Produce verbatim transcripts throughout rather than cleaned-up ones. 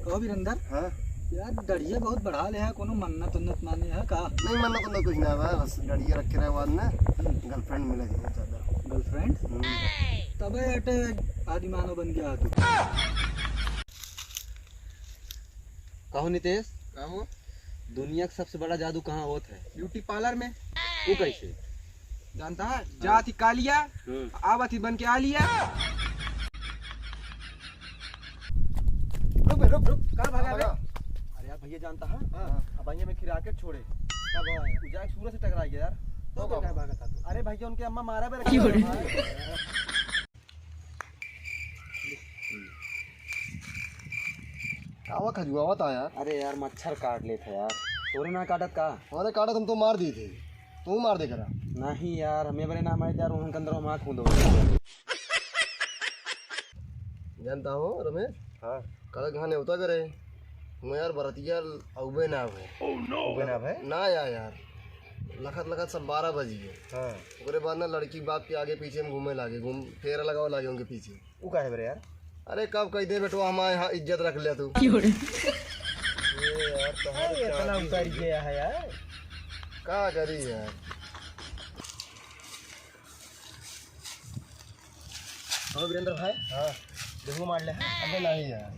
ओ वीरेंद्र। हाँ? यार, डढ़िया बहुत बढ़ा ले है, कोनो मन्नत उन्नत माने है का? नहीं, मन्नत उन्नत कुछ ना बा, बस डढ़िया रख के रहे बाद में हम्म। girlfriend मिले के ज्यादा। Girlfriend? हम्म। तबे अटे आदि मानव बन गया तू। कहो नितेश, का हो? दुनिया का सबसे बड़ा जादू कहाँ होत है? Beauty parlour में। वो कैसे? जानता है? हाँ। जात ही कालिया, हम्म। आवत ही बन के आलिया। रुक बे, रुक, रुक। कहाँ भागा बे? भागा? अरे यार, भैया जानता है? हाँ। अब भैया में खिरा के छोड़े। कब आया? वो जाके सूरज से टकरा गया यार। तो तो कब? कहाँ भागा था तू? अरे भैया, उनके अम्मा मारा बे क्यों रे? कावा खजुआवत आ यार। अरे यार, मच्छर काट लेत है यार। तोरे ना काटत का? अरे काटत हम तो मार दी थी, तू मार दे करा। नहीं यार, हमें बरे ना मार यार, उनके अंदर हम आँख मूंद दो। जानता हो रमेश? हाँ। कल घाने होता करे, मैं यार बरतिया अउबे ना हुए। अउबे ना हुए? ना यार, यार, लखत लखत सब बारह बज गए। हाँ। ओकरे बाद ना लड़की बाप के आगे पीछे में घूमे लागे, घूम फेरा लगावे लागे उनके पीछे। उ काहे बरे यार? अरे कब कह दे बेटवा, हमारे यहाँ इज्जत रख ले तू। क्यों रे? ये यार, तुम्हारे अरे, इतना चाची उतर है। गया है यार। का करी यार? हाँ वीरेंद्र भाई। हाँ। देखो मार ले। अबे नहीं यार,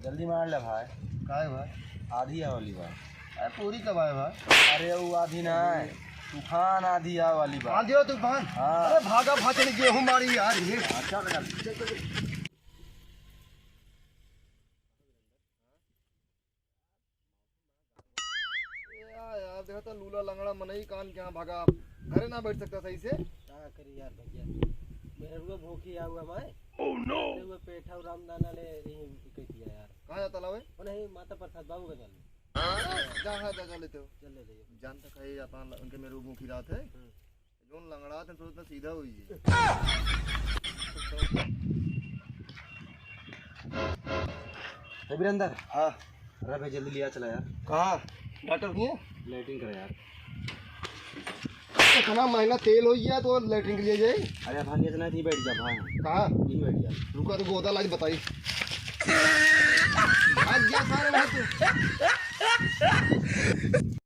जल्दी मार ले भाई। काहे भाई? आधी आवे वाली बा। अरे पूरी कब आए भाई? अरे वो आधी ना है, तूफान आधी आवे वाली बा। आंधी और तूफान? हाँ। अरे भागा भाग चली गेहूं मारी यार ये। अच्छा लगा। चल, चल, चल। ए यार, यार, देखा तो लूला लंगड़ा मनई कान के यहाँ भागा, घरे ना बैठ सकता सही से। का करी यार भैया, मेहरुआ भूखी आऊ हमारे। Oh no! अरे वो पेठा और रामदाना ले यहीं कह दिया यार। कहाँ जाता लावे? वो नहीं, माता प्रसाद बाबू का चल। जा, हाँ, जा, जा लेते हो। चल ले जाइए। जान तक है, अपन ल-, उनके मेहरुआ भूखी रात है। हम्म। जोन लंगड़ा थे, तो उतना सीधा हुई है। ए वीरेंद्र। हाँ। अरे भाई, जल्दी लिया चला यार। कहाँ? डॉक्टर किए? लेटरिन करे यार। इतना महंगा तेल हो गया तो लेटरिन के लिए जाए? अरे भाई, इतना नहीं बैठ जा भाई। कहाँ? नहीं बैठ जा। रुका तो गोदा लाज बताई। भाग गया सारे भाई तू।